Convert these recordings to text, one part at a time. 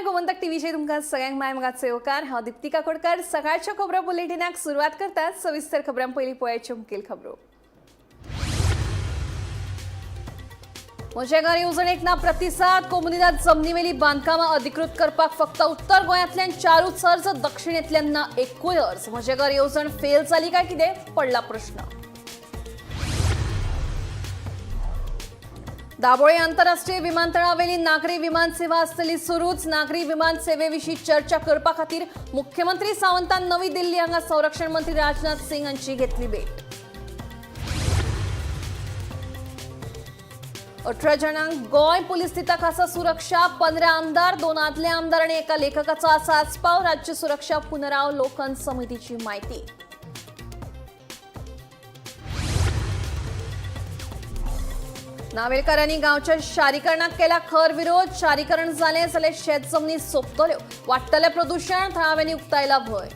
नमस्कार, गोमंतक टीव्हीचेर तुमकां सगळ्यांक माय मोगाचो येवकार. हांव दिप्ती काकोडकर. सकाळच्या खबरो बुलेटिनाक सुरवात करतात. सविस्तर खबरां पयलीं पळयाच्यो मुखेल खबरो. म्हजें घर येवजणेक ना प्रतिसाद. कोमुनिदाद जमनीवेली बांदकामां अधिकृत करपाक फक्त उत्तर गोंयांतल्यान चारूच अर्ज, दक्षिणेंतल्यान ना एकूय अर्ज. म्हजें घर येवजण फेल जाली काय कितें, पडला प्रश्न. दाबोळे आंतरराष्ट्रीय विमानतळावेली नागरी विमान सेवा आसतली सुरूच. नागरी विमान सेवेविशीं चर्चा करपा खातीर मुख्यमंत्री सावंतान नवी दिल्ली हांगा संरक्षण मंत्री राजनाथ सिंग हांची घेतली भेट. 18 जाणांक गोंय पोलीस दिता खासा सुरक्षा. 15 आमदार, 2 आदले आमदार आनी एका लेखकाचो आसा आस्पाव. राज्य सुरक्षा पुनरावलोकन समितीची माहिती. नावेलकारांनी गांवच्या शारीकरणाक केला खर विरोध. शारीकरण जालें जाल्यार शेत जमनी सोंपतल्यो, वाडटलें प्रदुशण, थळाव्यांनी उक्तायला भंय.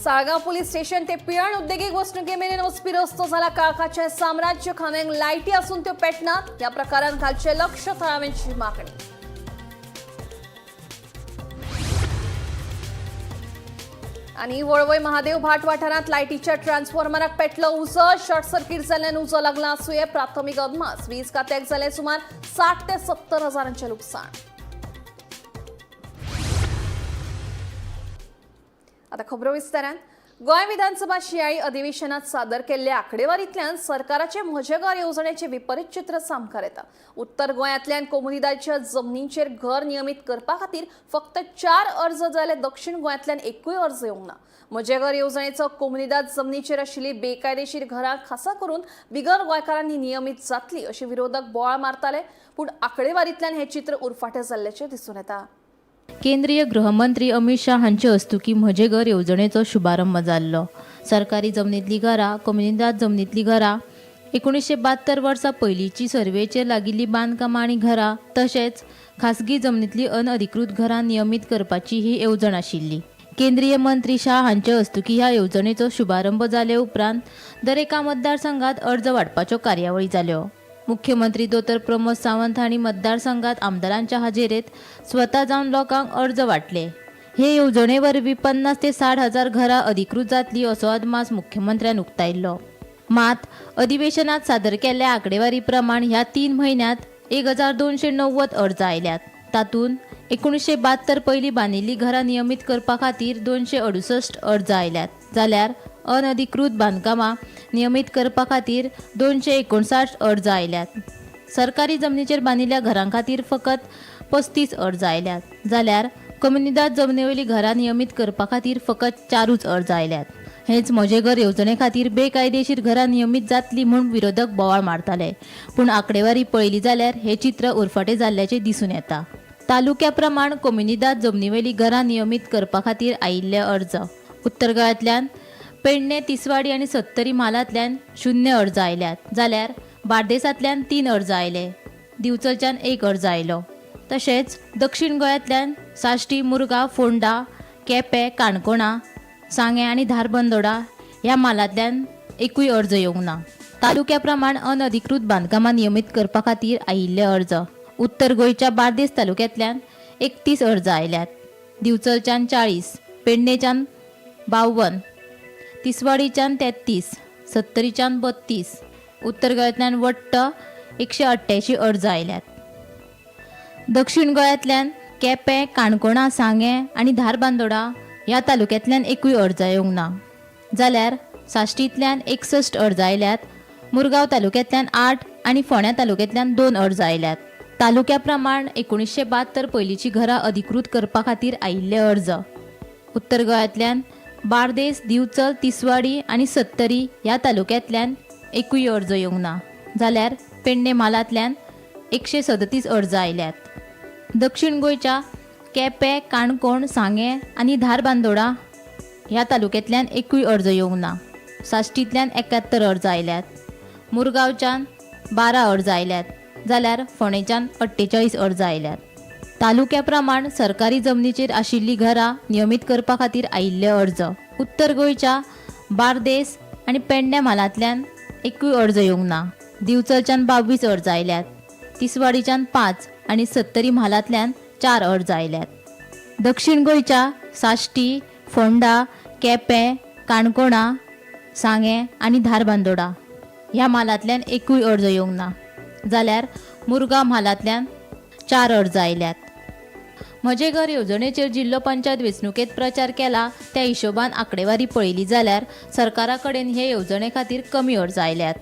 साळगांव पोलीस स्टेशन ते पिळण उद्देगीक वसणुके मेरेन वचपी रस्तो जाला काळखाचें साम्राज्य. खांब्यांक लायटी आसून त्यो पेटनात. ह्या प्रकारान घालचें लक्ष, थळाव्यांची मागणी. आनी वळवय महादेव भाट वाठारांत लायटीच्या ट्रान्सफॉर्मराक पेटलो उजो. शॉर्ट सर्किट जाल्ल्यान उजो लागला आसुये, प्राथमीक अदमास. वीज खात्याक जालें सुमार 60 ते 70 हजारांचें लुकसाण. आता खबरो विस्तारान. गोंय विधानसभा शिंयाळी अधिवेशनात सादर केल्ल्या आंकडेवारींतल्यान सरकाराचे म्हजें घर येवजणेचें विपरीत चित्र सामकार येता. उत्तर गोंयांतल्यान कोमुनिदादच्या जमनींचेर घर नियमीत करपा खातीर फक्त 4 अर्ज जाल्यार दक्षिण गोंयांतल्यान एकूय अर्ज येवंक ना. म्हजें घर येवजणेचो कोमुनिदाद जमनीचेर आशिल्ली बेकायदेशीर घरां खासा करून बिगर गोंयकारांनी नियमीत जातली अशी विरोधक बोवाळ मारताले, पूण आंकडेवारींतल्यान हें चित्र उरफाटें जाल्ल्याचें दिसून येता. केंद्रीय गृहमंत्री अमित शाह हांचे हस्तुकीं म्हजें घर येवजणेचो शुभारंभ जाल्लो. सरकारी जमनींतलीं घरां, कोमुनिदाद जमनींतलीं घरां, 1972 वर्सा पयलींची सर्वेचेर लागिल्लीं बांदकामां आनी घरां, तशेंच खासगी जमनींतलीं अनधिकृत घरां नियमीत करपाची ही येवजण आशिल्ली. केंद्रीय मंत्री शाह हांचे हस्तुकीं ह्या येवजणेचो शुभारंभ जाले उपरांत दरेका मतदारसंघात अर्ज वांटपाच्यो कार्यावळी जाल्यो. मुख्यमंत्री दोतोर प्रमोद सावंत हांणी मतदारसंघात आमदारांच्या हाजेरेत स्वता जावन लोकांक अर्ज वांटले. हे येवजणे वरवीं 50 ते 60 हजार घरां अधिकृत जातली असो अदमास मुख्यमंत्र्यान उक्तायल्लो. मात अधिवेशनात सादर केल्ल्या आंकडेवारी प्रमाण ह्या 3 म्हयन्यांत 1290 अर्ज आयल्यात. तातूंत 1972 पयलीं बांदिल्लीं घरां नियमीत करपा खातीर 268 अर्ज आयल्यात, जाल्यार अनधिकृत बांदकामां नियमीत करपा खातीर 259 अर्ज आयल्यात. सरकारी जमनीचेर बांदिल्ल्या घरां खातीर फकत 35 अर्ज आयल्यात, जाल्यार कोमुनिदाद जमनीवयलीं घरां नियमीत करपा खातीर फकत 4 अर्ज आयल्यात. हेच म्हजें घर येवजणे खातीर बेकायदेशीर घरां नियमीत जातली म्हूण विरोधक बोवाळ मारताले, पूण आंकडेवारी पळयली जाल्यार हें चित्र उरफाटें जाल्ल्याचें दिसून येता. तालुक्या प्रमाण कोमुनिदाद जमनीवयलीं घरां नियमीत करपा खातीर आयिल्ले अर्ज उत्तर गोंयांतल्यान पेडणे, तिसवाडी आनी सत्तरी म्हालांतल्यान 0 अर्ज आयल्यात, जाल्यार बार्देसांतल्यान 3 अर्ज आयले, दिवचलच्यान 1 अर्ज आयलो. तशेंच दक्षिण गोंयांतल्यान साश्टी, मुरगांव, फोंडा, केपें, काणकोणा, सांगें आनी धारबंदोडा ह्या म्हालांतल्यान एकूय अर्ज येवंक ना. तालुक्या प्रमाण अनधिकृत बांदकामां नियमीत करपा खातीर आयिल्ले अर्ज उत्तर गोंयच्या बार्देस तालुक्यांतल्यान 31 अर्ज आयल्यात, दिवचलच्यान 40, पेडणेच्यान 52, तिसवाडीच्यान 33, सत्तरीच्यान 32, उत्तर गोंयांतल्यान वट्ट 188 अर्ज आयल्यात. दक्षिण गोंयांतल्यान केपें, काणकोणा, सांगें आनी धारबांदोडा ह्या तालुक्यांतल्यान एकूय अर्ज येवंक ना, जाल्यार साश्टींतल्यान 61 अर्ज आयल्यात. मुरगांव तालुक्यांतल्यान 8 आनी फोंड्या तालुक्यांतल्यान 2 अर्ज आयल्यात. तालुक्या प्रमाण 1972 पयलींची घरां अधिकृत करपा खातीर आयिल्ले अर्ज उत्तर गोंयांतल्यान बार्देस, दिवचल, तिसवाडी आनी सत्तरी ह्या तालुक्यांतल्यान एकूय अर्ज येवंक ना, जाल्यार पेडणे म्हालांतल्यान 137 अर्ज आयल्यात. दक्षिण गोंयच्या केपें, काणकोण, सांगें आनी धारबांदोडा ह्या तालुक्यांतल्यान एकूय अर्ज येवंक ना. साश्टींतल्यान 71 अर्ज आयल्यात, मुरगांवच्यान 12 अर्ज आयल्यात, जाल्यार फोंडेच्यान 48 अर्ज आयल्यात. तालुक्या प्रमाण सरकारी जमनीचेर आशिल्लीं घरां नियमीत करपा खातीर आयिल्ले अर्ज उत्तर गोंयच्या बार्देस आनी पेडणे म्हालांतल्यान एकूय अर्ज येवंक ना, दिवचलच्यान 22 अर्ज आयल्यात, तिसवाडीच्यान 5 आनी सत्तरी म्हालांतल्यान 4 अर्ज आयल्यात. दक्षिण गोंयच्या साश्टी, फोंडा, केपें, काणकोणा, सांगें आनी धारबांदोडा ह्या म्हालांतल्यान एकूय अर्ज येवंक ना, जाल्यार मुरगांव म्हालांतल्यान 4 अर्ज आयल्यात. म्हजें घर येवजणेचेर जिल्लो पंचायत वेंचणुकेंत प्रचार केला त्या हिशोबान आंकडेवारी पळयली जाल्यार सरकारा कडेन हे येवजणे खातीर कमी अर्ज आयल्यात.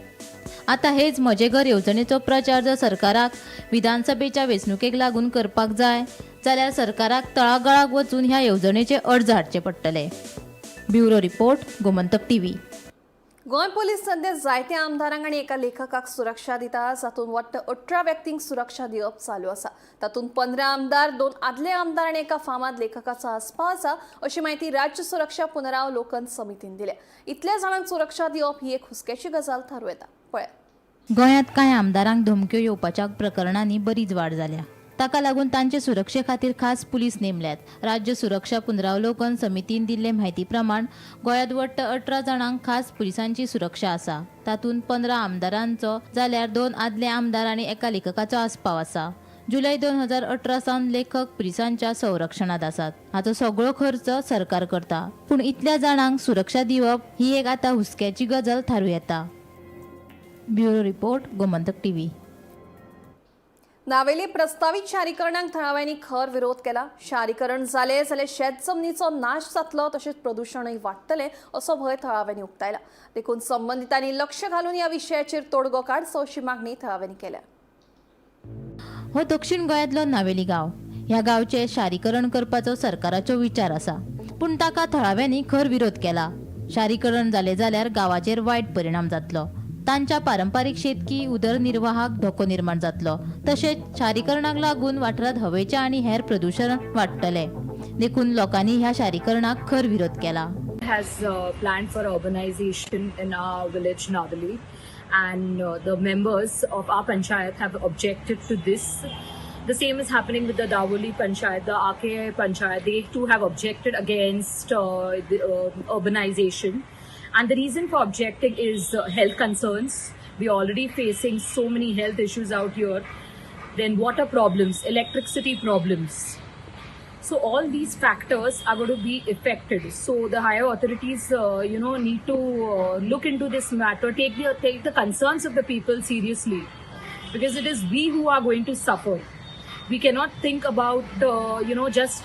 आतां हेच म्हजें घर येवजणेचो प्रचार जर सरकाराक विधानसभेच्या वेंचणुकेक लागून करपाक जाय जाल्यार सरकाराक तळागाळाक वचून ह्या येवजणेचे अर्ज हाडचे पडटले. Bureau report, Gomantak TV. Goa police सध्या जायत्या आमदारांक आनी एका लेखकाक सुरक्षा दिता. जातूंत वट्ट 18 व्यक्तींक सुरक्षा दिवप चालू आसा. तातूंत 15 आमदार, 2 आदले आमदार आनी एका फामाद लेखकाचो आस्पाव आसा अशी म्हायती राज्य सुरक्षा पुनरावलोकन समितीन दिल्या. इतल्या जाणांक सुरक्षा दिवप ही एक हुस्क्याची गजाल थारूं येता. पळयात. गोंयांत कांय आमदारांक धमक्यो येवपाच्या प्रकरणांनी बरीच वाड जाल्या. ताका लागून तांचे सुरक्षे खातीर खास पुलीस नेमल्यात. राज्य सुरक्षा पुनरावलोकन समितीन दिल्ले म्हायती प्रमाण गोंयांत वट्ट 18 जाणांक खास पुलिसांची सुरक्षा आसा. तातूंत 15 आमदारांचो जाल्यार 2 आदले आमदार आनी एका लेखकाचो आस्पाव आसा. जुलय 2018 सावन लेखक पुलिसांच्या संरक्षणांत आसात. हाचो सगळो खर्च सरकार करता, पूण इतल्या जाणांक सुरक्षा दिवप ही एक आतां हुस्क्याची गजाल थारूं येता. Bureau report, Gomantak TV. Navelim प्रस्तावित शारीकरणाक थळाव्यांनी खर विरोध केला. शारीकरण जालें जाल्यार शेत जमनीचो नाश जातलो तशेंच प्रदुशणूय वाडटलें असो भंय थळाव्यांनी उक्तायला. देखून संबंदितांनी लक्ष घालून ह्या विशयाचेर तोडगो काडचो अशी मागणी थळाव्यांनी केल्या. हो दक्षिण गोंयांतलो नावेली गांव. ह्या गांवचें शारीकरण करपाचो सरकाराचो विचार आसा, पूण ताका थळाव्यांनी खर विरोध केला. शारीकरण जालें जाल्यार गांवाचेर वायट परिणाम जातलो, तांच्या पारंपारीक शेतकी उदरनिर्वाहाक धोको निर्माण जातलो, तशेंच शारीकरणाक लागून वाठारांत हवेचें आनी हेर प्रदुशण वाडटलें. देखून लोकांनी ह्या शारीकरणाक खर विरोध केला. Has planned for urbanization in our village Navelim, and the members of our panchayat have objected to this. The same is happening with the Davoli panchayat, the RK panchayat. They too have objected against the urbanization, and the reason for objecting is health concerns. We are already facing so many health issues out here. Then water problems, electricity problems. So all these factors are going to be affected. So the higher authorities, need to look into this matter, take the concerns of the people seriously, because it is we who are going to suffer. We cannot think about, just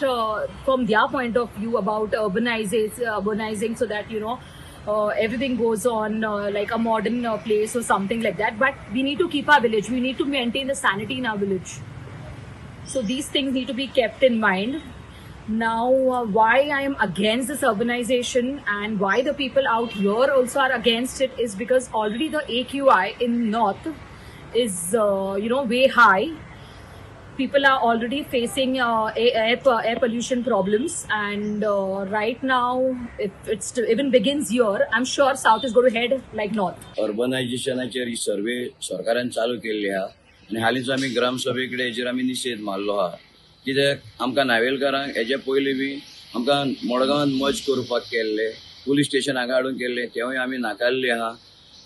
from their point of view about urbanizing so that, everything goes on like a modern place or something like that. But we need to keep our village. We need to maintain the sanity in our village. So these things need to be kept in mind. Now, why I am against this urbanization and why the people out here also are against it is because already the AQI in North is, way high. People are already facing air pollution problems, and right now, if it even begins here, I'm sure South is going to head like North. अर्बनायझेशनाचेर ही survey सरकारान चालू केल्ली आहा आनी हालींच आमी ग्रामसभे कडेन हेजेर आमी निशेध मारलो आहा. कित्याक आमकां नावेलकारांक हेजे पयलीं बी आमकां मडगांवांत मर्ज करपाक केल्ले, पुलीस स्टेशन हांगा हाडून केल्ले, तेवूय आमी नाकारले आहा.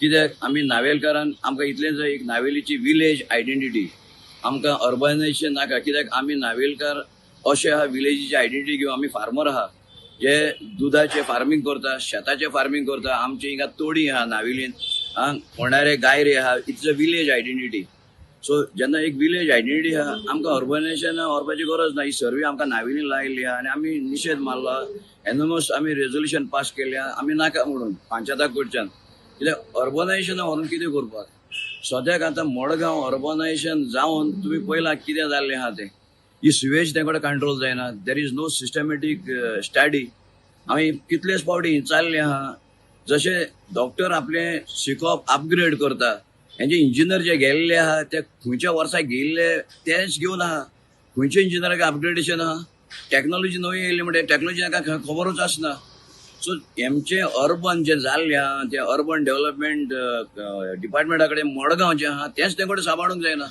कित्याक आमी नावेलकारान आमकां इतलें जाय एक नावेलीची विलेज आयडेंटिटी, आमकां अर्बनायझेशन नाका. कित्याक आमी नावेलकार अशे आहा, विलेजीची आयडेंटिटी घेवन आमी फार्मर आहा, जे दुदाचें फार्मींग करता, शेताचें फार्मींग करता. आमची हिंगा तोडी आहा नावेलीन, फोंडारे गायरे आहा. It's a village identity. So जेन्ना एक विलेज आयडेंटिटी आहा, आमकां अर्बनायझेशन व्हरपाची गरज ना. ही सर्वे आमकां नावेलीन लायिल्ली आहा आनी आमी निशेध मारला. एनोमस आमी रेजोल्युशन पास केल्लें आहा आमी नाका म्हणून पंचायता कडच्यान. कित्याक अर्बनायझेशन व्हरून कितें करपाक? सद्याक आतां मडगांव अर्बनायझेशन जावन तुमी पळयलां कितें जाल्लें आहा तें. ही सिवेज तें कडेन कंट्रोल जायना. There is no systematic study. आमी कितलेच फावटी चालले आहा. जशे डॉक्टर आपलें शिकप अपग्रेड करता, हेंचे इंजिनियर जे गेल्ले आहा ते खंयच्या वर्सा गेल्ले तेच घेवन आहा. खंयच्या इंजिनियराक अपग्रेडेशन आहा? टॅक्नोलॉजी नवी येयली म्हणटा टॅक्नोलॉजी तांकां खबरूच आसना. सो हेमचें अर्बन जें जाल्लें आहा तें अर्बन डेव्हलपमेंट डिपार्टमेंटा कडेन मडगांव जें आहा तेंच तें कडेन सांबाळूंक जायना.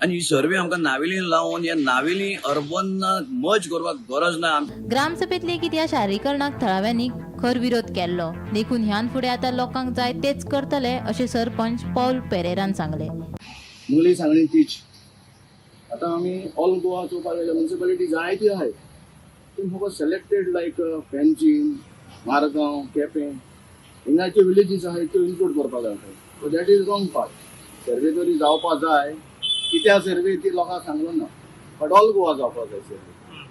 आनी ही सर्वे आमकां नावेलीन लावन ह्या नावेली अर्बन मर्ज करपाक गरज ना. ग्रामसभेत लेगीत ह्या शारीकरणाक थळाव्यांनी खर विरोध केल्लो. देखून ह्यान फुडें आतां लोकांक जाय तेच करतले अशें सरपंच पॉल पेरेरान सांगलें. मुली सांगणी तीच. आतां आमी ऑल गोवा चोवपाक गेल्यार म्युनिसिपालिटी जायती आहाय, पूण फकत सिलेक्टेड लायक पेंजीम, मारगांव, केपें हिंगाचे विलेजीस आहाय त्यो इन्क्लूड करपाक जाय. So that is wrong part. Survey तरी जावपा जाय, कित्या सर्वे ती लोकांक सांगलो ना, बट ऑल गोवा जावपा जाय सर्वे.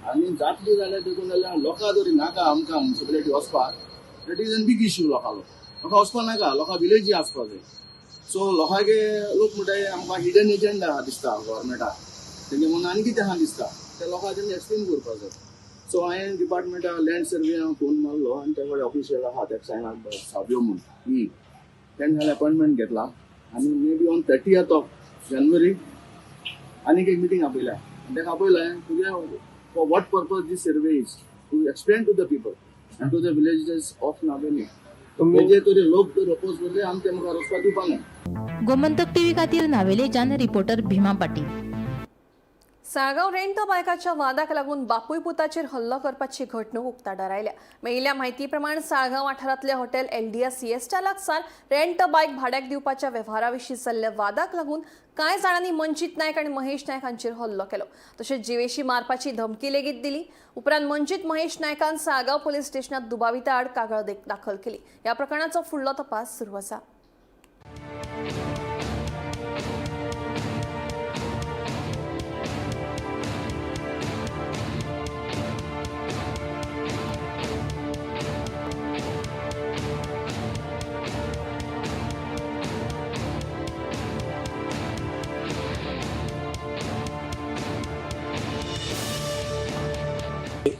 आनी जातली जाल्यार देखून जाल्यार लोकां जरी नाका आमकां म्युनिसिपालिटी वचपाक, that is an big issue. लोकांलो लोकां वचपा नाका, लोकां विलेजी आसपा जाय. सो लोकांके लोक म्हणटाय आमकां हिडन एजंडा आहा दिसता गव्हर्मेंटाक, तेंचे म्हणून आनी कितें आहा दिसता, ते लोकांक तेणी एक्सप्लेन करपाक जाय. सो हांवें डिपार्टमेंटा लँड सर्वे हांव फोन मारलो आनी ते कडेन ऑफिशियल आहा तेका सायनाक साबयो म्हूण, तेणें जाल्यार अपॉयंटमेंट घेतला आनी maybe on 30th of January आनीक एक मिटींग आपयल्या आनी तेका आपयलें तुगे for what purpose this survey is to explain to the people and to the villages of Navelim. तेजे तरी लोक जर अपोज करले आमी ते मुखार वचपाक दिवपा ना. गोमंतक टीव्ही खातीर नावेलेच्यान रिपोर्टर भीमा पाटील. साळगांव रेंट बायकाच्या वादाक लागून बापूय पुताचेर हल्लो करपाची घडणूक उक्ताडार आयल्या. मेळिल्ल्या म्हायती प्रमाण साळगांव वाठारांतल्या हॉटेल एलडीआ सिएस्टा लागसार रेंट बायक भाड्याक दिवपाच्या वेव्हारा विशीं जाल्ल्या वादाक लागून कांय जाणांनी मंजीत नायक आनी महेश नायक हांचेर हल्लो केलो. तशेंच जिवेशी मारपाची धमकी लेगीत दिली. उपरांत मंजीत महेश नायकान साळगांव पुलीस स्टेशनात दुबाविता आड कागाळ दाखल केली. ह्या प्रकरणाचो फुडलो तपास सुरू आसा.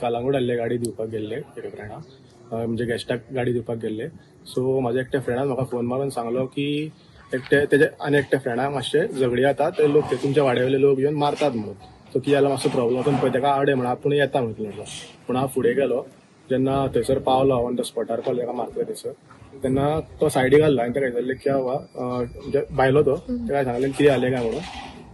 कालांगूट आसले गाडी दिवपाक गेल्ले एका फ्रेंडाक, म्हणजे गेस्टाक गाडी दिवपाक गेल्ले. सो म्हाज्या एकट्या फ्रेंडान म्हाका फोन मारून सांगलो की एकटे तेजे आनी एकट्या फ्रेंडाक मातशे झगडी जाता, ते लोक ते तुमच्या वाड्यावयले लोक येवन मारतात म्हणून. सो कितें जालां मातसो प्रॉब्लम वचून पळय तेका आडय म्हणून आपूण येता म्हणून. पूण हांव फुडें गेलो, जेन्ना थंयसर पावलो ऑन the स्पॉटार पावलो तेका मारतले थंयसर, तेन्ना तो सायडीक आहलो आनी तेका विचारलें की बाबा, म्हणजे भायलो तो, तेका सांगलें कितें जालें काय म्हणून.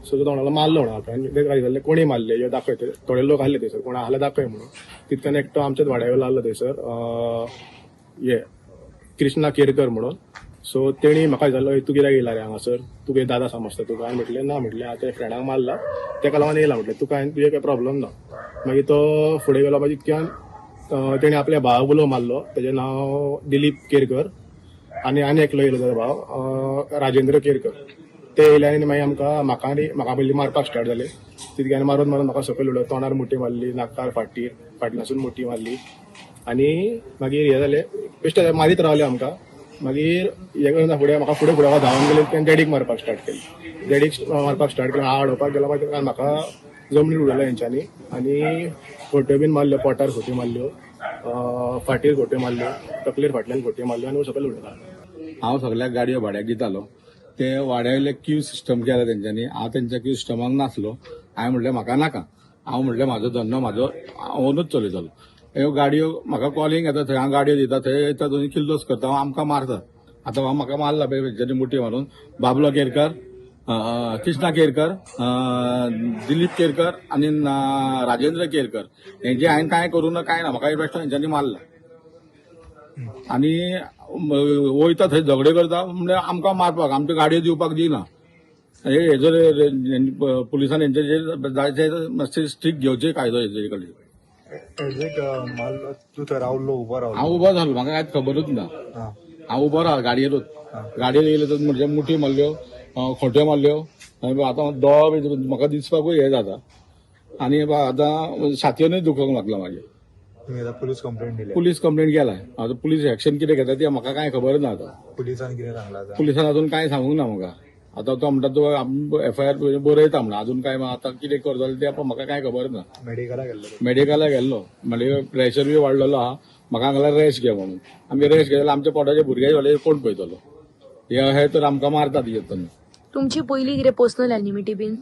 सो तो म्हणलो मारलो म्हणून आपणे. आनी तेका विचारलें कोणी मारले यो दाखय, थोडे लोक आहले थंयसर कोण आहले दाखय म्हणून. तितक्यान एकटो आमच्याच वाड्यावेलो आहलो थंयसर, हे कृष्णा केरकर म्हणून. सो तेणी म्हाका विचारलो तूं कित्याक येयला रे हांगासर, तूं कितें दादा समजता तुका? हांवें म्हटलें ना, म्हटलें हांव त्या फ्रेंडाक मारला तेका लागून येयला, म्हटलें तुका हांवें तुजे कांय प्रॉब्लम ना. मागीर तो फुडें गेलो, मागीर इतक्यान तेणी आपल्या भावाक उलो मारलो, तेजें नांव दिलीप केरकर, आनी आनी एकलो येयलो ताजो भाव राजेंद्र केरकर. ते येयले आनी मागीर आमकां म्हाका आनी म्हाका पयलीं मारपाक स्टार्ट जाले. तितक्यान मारून मारून म्हाका सकयल उडयलो, तोंडार मुठी मारली, नाकार फाटीर फाटल्यासून मुठी मारली. आनी मागीर हें जालें, बेश्टे मारीत रावले आमकां. मागीर हें करना फुडें म्हाका फुडें फुडें धांवन गेले, तेणें डॅडीक मारपाक स्टार्ट केली. डॅडीक मारपाक स्टार्ट केलें, हांव आडोवपाक गेलो, मागीर म्हाका जमनीर उडयलो हेंच्यांनी आनी खोट्यो बीन मारल्यो, पोटार खोट्यो मारल्यो, फाटीर खोट्यो मारल्यो, तकलेर फाटल्यान खोट्यो मारल्यो आनी सकयल उडयलो. हांव सगल्याक गाडयो भाड्याक दितालो, ते वाड्यावयले क्यू सिस्टम केला तेंच्यांनी. हांव तेंच्या क्यू सिस्टमाक नासलो. हांवें म्हटलें म्हाका नाका, हांव म्हटलें म्हाजो धंदो म्हाजो ओनूच चलयतलो. ह्यो गाडयो म्हाका कॉलिंग येता, थंय हांव गाडयो दिता, थंय येता दोनी किल्लोस करता, हांव आमकां मारतात. आतां हांव म्हाका मारला पळय तेंच्यांनी मुठी मारून. बाबलो केरकर, कृष्णा केरकर, दिलीप केरकर आनी राजेंद्र केरकर हेंचे हांवें कांय करूं ना, कांय ना, म्हाका बेश्टो हेंच्यांनी मारला. आनी वयता थंय झगडे करता, म्हणजे आमकां मारपाक, आमच्यो गाडयो दिवपाक दिना. हे हेजो पुलिसान हेंचेर जाय ते मातशे स्ट्रीक घेवचे कायदो हेजे कडेन. तूं थंय रावलो, उबो रावलो? हांव उबो जालो, म्हाका कांयच खबरूच ना. हांव उबो राव गाडयेरूच, गाडयेर येयले तर म्हणजे मुठी मारल्यो, खोट्यो मारल्यो. आनी आतां दोळो बी म्हाका दिसपाकूय हें जाता आनी आतां छातयेनूय दुखोंक लागला मागीर. तुमी आतां पुलीस कंप्लेंट दिल्या? पुलीस कंप्लेंट केला. आतां पुलीस एक्शन कितें घेता ते म्हाका कांय खबर ना. आतां पुलिसान कितें सांगलां आतां? पुलिसान अजून कांय सांगूंक ना म्हाका. आतां तो म्हणटा तो एफआयआर बरयता म्हणटा, अजून कांय आतां कितें करतले तें म्हाका कांय खबर ना. मेडिकला गेल्लो? मेडिकला गेल्लो, म्हणजे प्रेशर बी वाडलेलो आहा. म्हाका सांगला रेस्ट घे म्हणून. आमी रेस्ट घेतल्यार आमच्या पोटाचे भुरगे जाल्यार कोण पळयतलो? हे तर आमकां मारतात येतना. तुमची पयली कितें पर्सनल एनिमिटी बीन?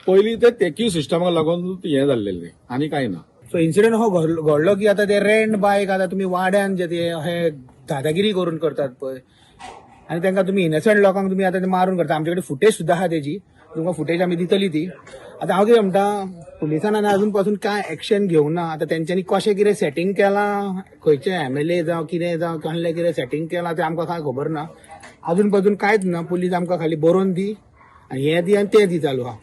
पयलीं ते क्यू सिस्टमाक लागून हें जाल्लें आनी कांय ना. सो इन्सिडेंट हो घडलो की आतां ते रेंट बायक आतां तुमी वाड्यान जे ते हे दादागिरी करून करतात पळय, आनी तांकां तुमी इनोसंट लोकांक तुमी आतां ते मारून करता. आमचे कडेन फुटेज सुद्दां आहा तेजी. तुमकां फुटेज आमी दितली ती. आतां हांव कितें म्हणटा, पुलिसान अजून पासून कांय एक्शन घेवना. आतां तेंच्यांनी कशें कितें सेटींग केलां, खंयचे एमएलए जावं कितें जावं कसलें कितें सेटींग केलां तें आमकां कांय खबर ना. अजून पासून कांयच ना. पुलीस आमकां खाली बरोवन दी आनी हें दी आनी तें दी चालू आहा.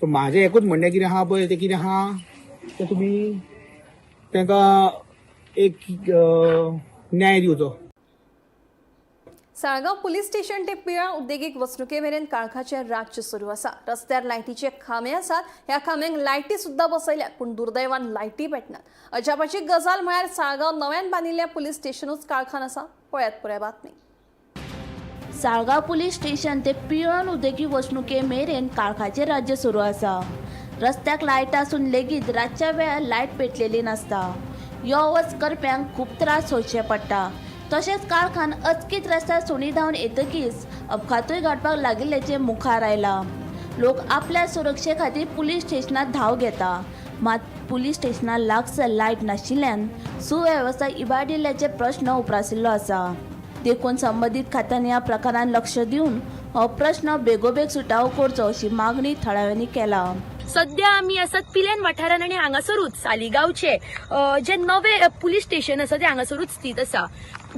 सो म्हाजें एकूच म्हणणें कितें आहा पळय, तें कितें आहा तें तुमी तांकां एक न्याय दिवचो. साळगांव पुलीस स्टेशन ते पिळा उद्देगीक वसणुके मेरेन काळखाचें राज्य सुरू आसा. रस्त्यार लायटीचे खांबे आसात, ह्या खांब्यांक लायटी सुद्दां बसयल्यात, पूण दुर्दैवान लायटी पेटनात. अजापाची गजाल म्हळ्यार साळगांव नव्यान बांदिल्ल्या पुलीस स्टेशनूच काळखान आसा. पळयात पुराय बातमी. साळगांव पुलीस स्टेशन ते पिळर्ण उद्देगीक वसणुके मेरेन काळखाचें राज्य सुरू आसा. रस्त्याक लायट आसून लेगीत रातच्या वेळार लायट पेटलेली नासता. यो वच करप्यांक खूब त्रास सोंसचे पडटा. तशेंच काळखान अचकीत रस्त्यार सुणी धांवन येतकीच अपघातूय घडपाक लागिल्ल्याचें मुखार आयलां. लोक आपल्या सुरक्षे खातीर पुलीस स्टेशनार धांव घेता, मात पुलीस स्टेशनार लागसर लायट नाशिल्ल्यान सुवेवस्था इबाडिल्ल्याचे प्रश्न उप्रासिल्लो आसा. देखून संबंदीत खात्यांनी ह्या प्रकारान लक्ष दिवन हो प्रश्न बेगोबेग सुटावो करचो अशी मागणी थळाव्यांनी केला. सध्या आमी आसात पिलेन वाठारान आनी हांगासरूच सालिगांवचे जे नवे पुलीस स्टेशन आसा ते हांगासरूच स्थित आसा.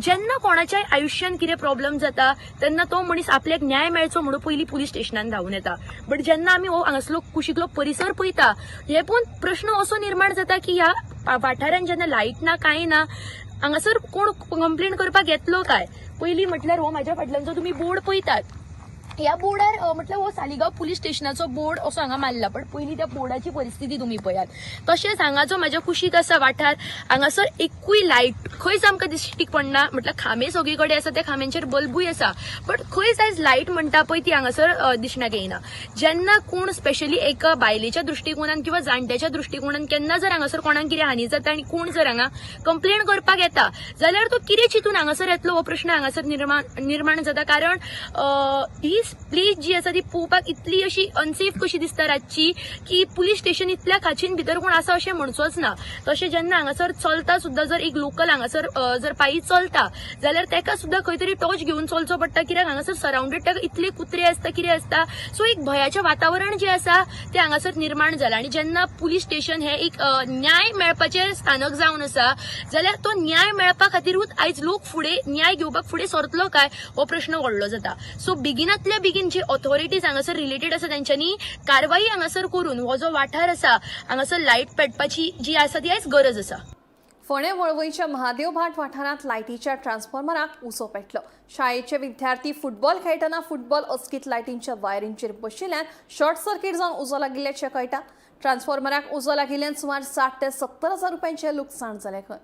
जेन्ना कोणाच्याय आयुश्यान कितें प्रॉब्लम जाता तेन्ना तो मनीस आपल्याक न्याय मेळचो म्हणून पयलीं पुलीस स्टेशनान धांवून येता. बट जेन्ना आमी हो हांगासलो कुशीकलो परिसर पळयता हे पळोवन प्रश्न असो निर्माण जाता की ह्या वाठारान जेन्ना लायट ना कांय ना हांगासर कोण कंप्लेन करपाक येतलो काय? पयलीं म्हटल्यार हो म्हाज्या फाटल्यानचो तुमी बोर्ड पळयतात, ह्या बोर्डार म्हटल्यार हो सालिगांव पुलीस स्टेशनाचो बोर्ड असो हांगा मारला, पण पयलीं त्या बोर्डाची परिस्थिती तुमी पळयात. तशेंच हांगा जो म्हाज्या कुशीक आसा वाठार हांगासर एकूय लायट खंयच आमकां दिश्टीक पडना. म्हटल्यार खांबे सगळे कडेन आसा, त्या खांब्यांचेर बल्बूय आसा, बट खंयच आयज लायट म्हणटा पळय ती हांगासर दिसणाक येना. जेन्ना कोण स्पेशली एका बायलेच्या दृश्टिकोनान किंवा जाणट्याच्या दृश्टिकोनान केन्ना जर हांगासर कोणाक कितें हानी जाता आनी कोण जर हांगा कंप्लेन करपाक येता जाल्यार तो कितें चिंतून हांगासर येतलो हो प्रश्न हांगासर निर्माण जाता. कारण ही प्लेस जी आसा ती पळोवपाक इतली अशी अनसेफ कशी दिसता रातची की पुलीस स्टेशन इतल्या खाचीन भितर कोण आसा अशें म्हणचोच ना. तशें जेन्ना हांगासर चलता सुद्दां जर एक लोकल हांगासर जर पायी चलता जाल्यार ताका सुद्दां खंय तरी टॉर्च घेवन चलचो पडटा, कित्याक हांगासर सरावंडेड ताका इतले कुत्रे आसता कितें आसता. सो एक भंयाचें वातावरण जें आसा तें हांगासर निर्माण जालां. आनी जेन्ना पुलीस स्टेशन हें एक न्याय मेळपाचें स्थानक जावन आसा जाल्यार तो न्याय मेळपा खातीरूच आयज लोक फुडें न्याय घेवपाक फुडें सरतलो काय हो प्रश्न व्हडलो जाता. सो बेगिनातल्या बेगीन जी ऑथॉरिटीज हांगासर रिलेटेड आसा तेंच्यांनी कारवाई हांगासर करून हो जो वाठार आसा हांगासर लायट पेटपाची जी आसा ती आयज गरज आसा. फोंडें वळवयच्या महादेव भाट वाठारांत लायटीच्या ट्रान्सफॉर्मराक उजो पेटलो. शाळेचे विद्यार्थी फुटबॉल खेळटना फुटबॉल अचकीत लायटींच्या वायरींचेर बशिल्ल्यान शॉर्ट सर्किट जावन उजो लागिल्ल्याचें कळटा. ट्रान्सफॉर्मराक उजो लागिल्ल्यान सुमार 60 ते 70 हजार रुपयांचें लुकसाण जालें खंय.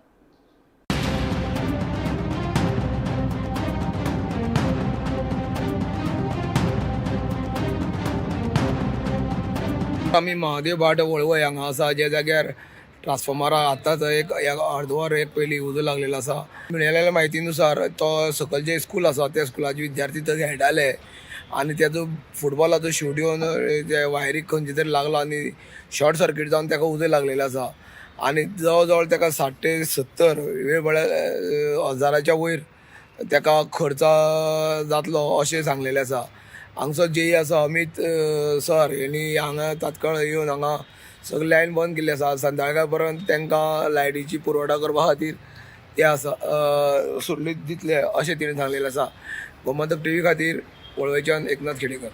आमी महादेव भाट वळवय हांगा आसा, ज्या जाग्यार ट्रान्सफॉर्मराक आतांच एक अर्दवर एक पयलीं उजो लागलेलो आसा. मेळिल्ल्या म्हायतीनुसार तो सकयल जे स्कूल आसा त्या स्कुलाचे विद्यार्थी थंय खेळटाले आनी तेजो फुटबॉलाचो शूट येवन ते वायरीक खंयचे तरी लागलो आनी शॉर्ट सर्कीट जावन ताका उजो लागलेलो आसा. आनी जवळ जवळ ताका 60 ते 70 वेळ म्हळ्यार हजाराच्या वयर ताका खर्च जातलो अशें सांगलेलें आसा. हांगसो जेई आसा अमीत सर हेणी हांगा तात्काळ येवन हांगा सगळी लायन बंद केल्ली आसा. संध्याकाळ पर्यंत तांकां लायटीची पुरवठा करपा खातीर ते आसा सोडली दितले अशें तिणें सांगलेलें आसा. गोमंतक टीव्ही खातीर वळवयच्यान एकनाथ खेडेकर.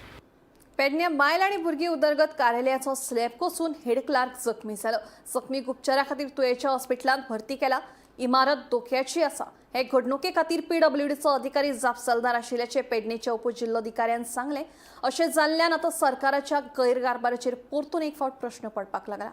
पेडण्यां बायल आनी भुरगीं उदरगत कार्यालयाचो स्लॅब कोसळून हेड क्लार्क जखमी जालो. जखमीक उपचारा खातीर तुयेच्या हॉस्पिटलांत भरती केला. इमारत धोक्याची आसा. हे घडणुके खातीर पीडब्ल्यूडीचो अधिकारी जापसालदार आशिल्ल्याचें पेडणेच्या उपजिल्लोधिकाऱ्यान सांगलें. अशें जाल्ल्यान आतां सरकाराच्या गैरकारभाराचेर परतून एक फावट प्रश्न पडपाक लागला.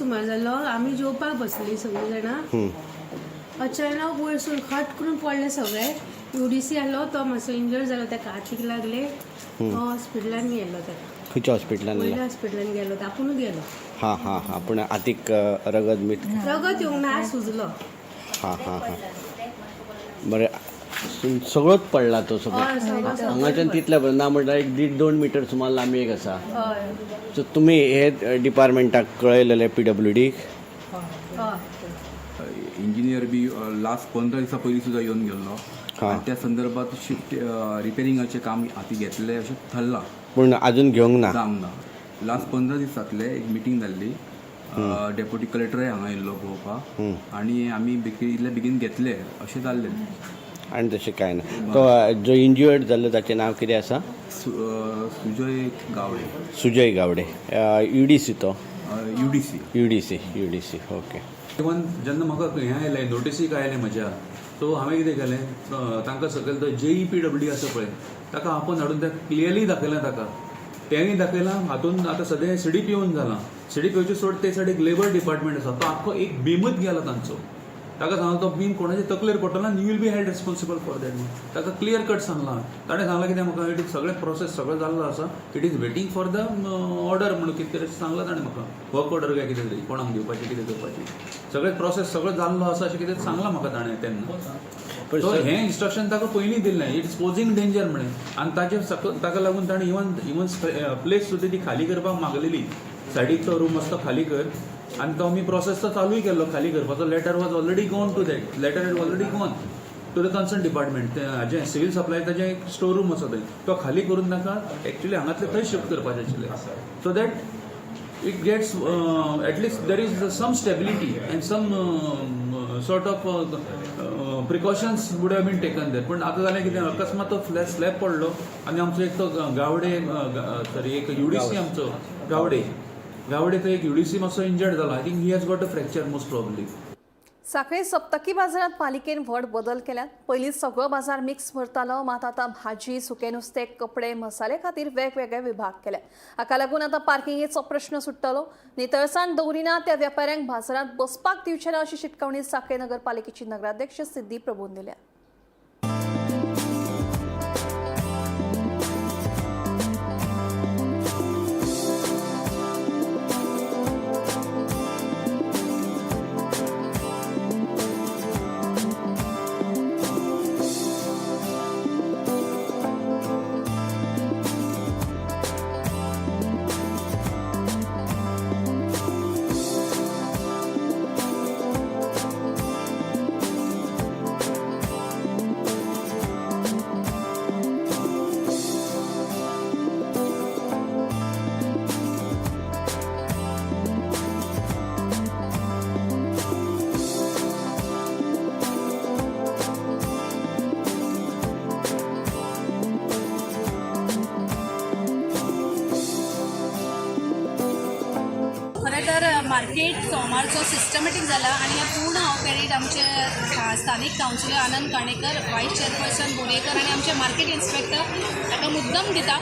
सुमार जालो. आमी जेवपाक बसली सगळीं जाणां. अचानक वयरसून खट करून पडले सगळे. UDC आसलो तो मातसो इंजर्ड जालो, ताका हातीक लागले, तो हॉस्पिटलान गेलो ताका. खंयच्या हॉस्पिटलान? वयल्या हॉस्पिटलान गेलो तो, आपुणूच गेलो. हां हां हां, पूण हातीक रगत मीठ? रगत येवंक ना, सुजलो. हां हां हां, बरें. सगळोच पडला तो? सगळो. हय, सगळो. हांगाच्यान तितल्या पर्यंत ना म्हणल्यार एक देड दोन मिटर सुमार लांबी एक आसा. हय. सो तुमी हे डिपार्टमेंटाक कळयलेले, PWD? हय. इंजिनियर बी लास्ट 15 दिसां पयलीं सुद्दां येवन गेल्लो आनी त्या संदर्भात शिफ्ट रिपेरिंगाचें काम हाती घेतलें अशें थारलां. पूण अजून घेवंक ना? जावंक ना. लास्ट 15 दीस जातले, एक मिटींग जाल्ली, डेप्युटी कलेक्टरय हांगा येयल्लो पळोवपाक आनी आमी इतले बेगीन घेतले अशें जाल्लें. आनी तशें कांय ना. तो जो इंज्युअर्ड जाल्लो ताचें नांव कितें आसा? सुजय गावडे. सुजय गावडे, UDC तो? UDC. UDC, UDC, okay. Even जेन्ना म्हाका हें आयलें, नोटिसीक आयलें म्हज्या, सो हांवें कितें केलें, तांकां सकयल तो JEPW आसा पळय, ताका आपोवन हाडून तें क्लियरली दाखयलें ताका, तेंय दाखयलां. हातून आतां सद्या CDPOन जालां. CDPOचे सोड, ते सायडीक लेबर डिपार्टमेंट आसा, तो आख्खो एक बीमूच गेला तांचो. ताका सांगला, तो बीम कोणाच्या तकलेर पडटलो आनी you will be held responsible for that. ताका क्लियर कट सांगलां. ताणें सांगलां कितें म्हाका, it is सगळें प्रोसेस सगळें जाल्लो आसा, it is waiting for the order म्हणून कितें तरी सांगलां ताणें म्हाका. वर्क ऑर्डर काय कितें तरी कोणाक दिवपाचें, कितें करपाचें, सगळें प्रोसेस सगळें जाल्लो आसा अशें कितें सांगलां म्हाका ताणें तेन्ना. सो हें इन्स्ट्रक्शन ताका पयलीं दिल्लें, it's posing danger म्हणें. आनी ताचे ताका लागून ताणें इवन इवन प्लेस सुद्दां ती खाली करपाक मागलेली, सायडीक तो रूम आसा तो खाली कर. आनी तो आमी प्रोसेस तो चालूय केल्लो खाली करपाचो. Letter was already gone to that, letter is already gone to the concern department. हाजें सिवील सप्लाय ताजें एक स्टोर रूम आसा थंय, तो खाली करून तांकां एक्चुअली हांगातले थंय शिफ्ट करपाचें आशिल्लें, so that it gets at least there is some stability and some sort of precautions would have been taken there. पण आतां जालें कितें, अकस्मात तो स्लॅब पडलो आनी आमचो एक तो गावडे, सॉरी, एक UDC आमचो गावडे, गावडे तो एक UDC मातसो इंजर्ड जाला. I think he has got a fracture most probably. Sanquelim सप्तकी बाजारात पालिकेन व्हड बदल केल्यात. पयलीं सगळो बाजार मिक्स भरतालो, मात आतां भाजी, सुकें नुस्तें, कपडे, मसाले खातीर वेगवेगळे विभाग केले. हाका लागून आतां पार्किंगेचो प्रश्न सुट्टलो. नितळसाण दवरिना त्या वेपाऱ्यांक बाजारांत बसपाक दिवचे ना अशी शिटकावणी सांखळे नगरपालिकेची नगराध्यक्ष सिद्धी प्रभून दिल्या. खरें तर मार्केट सोमारचो सिस्टमॅटीक जाला आनी हें पूर्ण हांव क्रेडीट आमचे स्थानीक councillor Anand Kanekar, vice chairperson Borekar आनी आमचे मार्केट इन्स्पेक्टर ताका मुद्दम दिता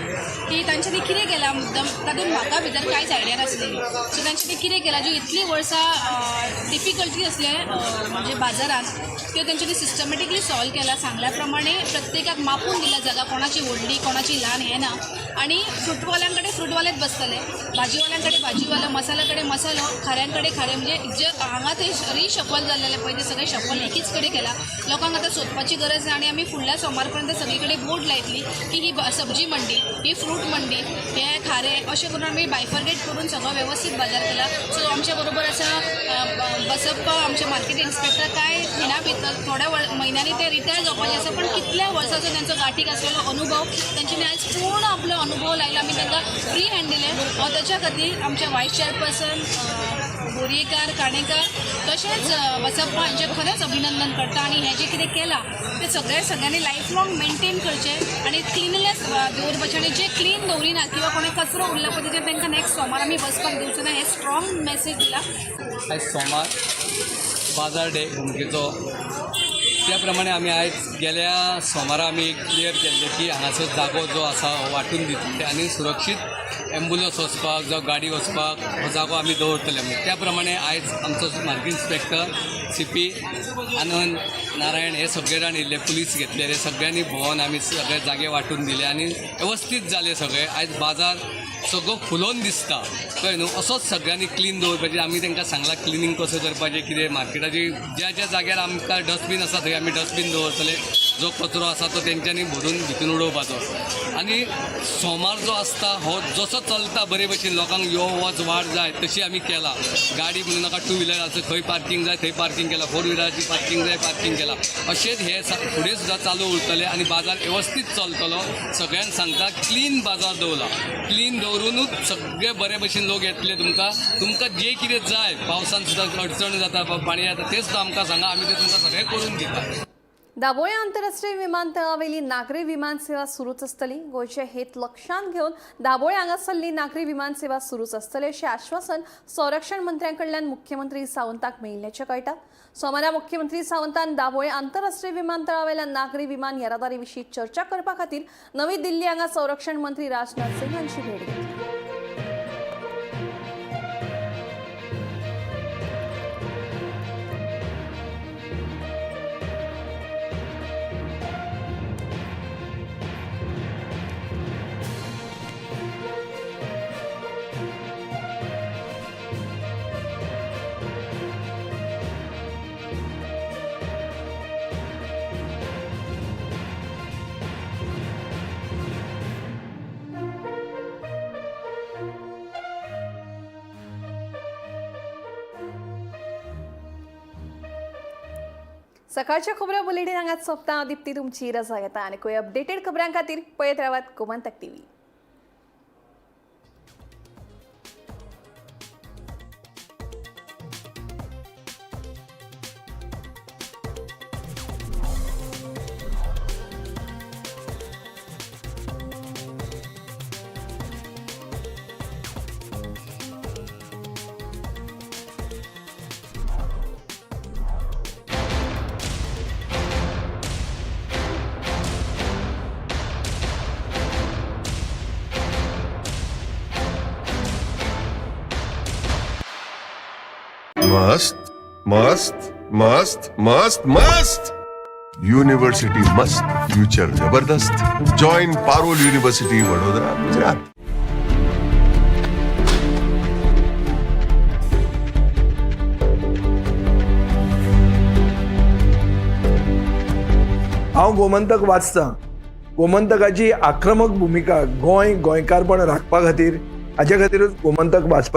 की तांच्यांनी कितें केलां मुद्दम. तातूंत म्हाका भितर कांयच आयडिया नासली. सो तांच्यांनी कितें केलां, ज्यो इतलीं वर्सां डिफिकल्टी आसले म्हणजे बाजारांत, त्यो तेंच्यांनी सिस्टमॅटिकली सॉल्व केला. सांगल्या प्रमाणे प्रत्येकाक मापून दिला जागा, कोणाची व्हडली कोणाची ल्हान हें ना. आनी फ्रुटवाल्यांकडे फ्रुटवालेच बसतले, भाजीवाल्यांकडे भाजीवालो, मसाल्या कडेन मसालो, खाऱ्यांकडे खारें. म्हणजे जे हांगा ते रिशफल जाल्लेले पळय, ते सगळे शफल एकीच कडेन केला. लोकांक आतां सोदपाची गरज ना. आनी आमी फुडल्या सोमार पर्यंत सगळी कडेन बोर्ड लायतली की ही सब्जी मंडी, ही फ्रूट मंडी, हे खारें, अशें करून आमी बायफर्गेट करून सगळो वेवस्थीत बाजार केला. सो आमच्या बरोबर आसा बसप्पा, आमचे मार्केट इन्स्पेक्टर. कांय खिणा भितर थोड्या म्हयन्यांनी ते रिटायर जावपाचे आसा, पण कितल्या वर्सांचो तांचो गांठीक आसलेलो अनुभव तांच्यांनी आयज पूर्ण आपलो अनुभव लायला. आमी तांकां फ्री हँड दिलें. ताच्या खातीर आमचे वायस चेअरपर्सन बोरयेकार, काणेकार तशेंच बसप्पा हांचें खरेंच अभिनंदन करता. आनी हें जें कितें केलां तें सगळ्यांनी लायफ लॉंग मेनटेन करचें आनी क्लिननेस दवरपाचें. आनी जे क्लीन दवरिना किंवा कोणें कचरो उरला पळय तेजेर तांकां नेक्स्ट सोमार आमी बसपाक दिवचो ना, हें स्ट्रॉंग मॅसेज दिला. आयज सोमार बाजार डे घुमकेचो, त्या प्रमाणे आमी आयज गेल्या सोमारा आमी क्लियर केल्लें की हांगासर जागो जो आसा हो वांटून दितले आनी सुरक्षीत एम्बुलन्स वचपाक जावं गाडी वचपाक हो जागो आमी दवरतले म्हणून. त्या प्रमाणे आयज आमचो market inspector CP Anand Narayan हे सगळे जाण येयल्ले, पुलीस घेतलेले, सगळ्यांनी भोंवन आमी सगळे जागे वांटून दिले आनी वेवस्थीत जाले सगळे. आयज बाजार सगळो फुलोवन दिसता, कळ्ळें न्हू. असोच सगळ्यांनी क्लीन दवरपाचें. आमी तांकां सांगलां क्लिनींग कसो करपाचें, कितें मार्केटाची ज्या ज्या जाग्यार आमकां डस्टबीन आसा थंय आमी डस्टबीन दवरतले. जो कचरो आसा तो तेंच्यांनी भरून भितून उडोवपाचो. आनी सोमार जो आसता हो जसो चलता बरे भशेन लोकांक यो वच वाट जाय तशी आमी केला. गाडी म्हणूं नाका, टू व्हिलराचो खंय पार्कींग जाय थंय पार्कींग केला, फोर व्हिलराची पार्कींग जाय पार्कींग केला. अशेंच हे फुडें सुद्दां चालू उरतलें आनी बाजार वेवस्थीत चलतलो. सगळ्यांक सांगता, क्लीन बाजार दवरला, क्लीन दवरुनूच सगळे बरे भशेन लोक येतले. तुमकां तुमकां जें कितें जाय, पावसान सुद्दां अडचण जाता, पाणी जाता, तें सुद्दां आमकां सांगा, आमी तें तुमकां सगळें करून दिता. दाबोळे आंतरराष्ट्रीय विमानतळावेली नागरी विमान सेवा सुरूच आसतली. गोंयचे हेत लक्षांत घेवन दाबोळे हांगासरली नागरी विमान सेवा सुरूच आसतली अशें आश्वासन संरक्षण मंत्र्यां कडल्यान मुख्यमंत्री सावंताक मेळिल्ल्याचें कळटा. सोमारा मुख्यमंत्री सावंतान दाबोळे आंतरराष्ट्रीय विमानतळावेल्या नागरी विमान येरादारी विशीं चर्चा करपा खातीर नवी दिल्ली हांगा संरक्षण मंत्री राजनाथ सिंग हांची भेट घेतली. सकाळच्या खबऱ्यो बुलेटीन हांगाच सोंपता. दीप्ती तुमची रजा घेता आनी खंय अपडेटेड खबरां खातीर पळयत रावात गोमंतक टीव्ही. मस्त मस्त मस्त मस्त मस्त यूनिवर्सिटी मस्त, फ्यूचर जबरदस्त. Join Parul university, Vadodara, Gujarat. हांव गोमंतक वाचतां. गोमंतकाची आक्रमक भुमिका गोंय गोंयकारपण राखपा खातीर, हाजे खातीरूच गोमंतक वाचपाचें.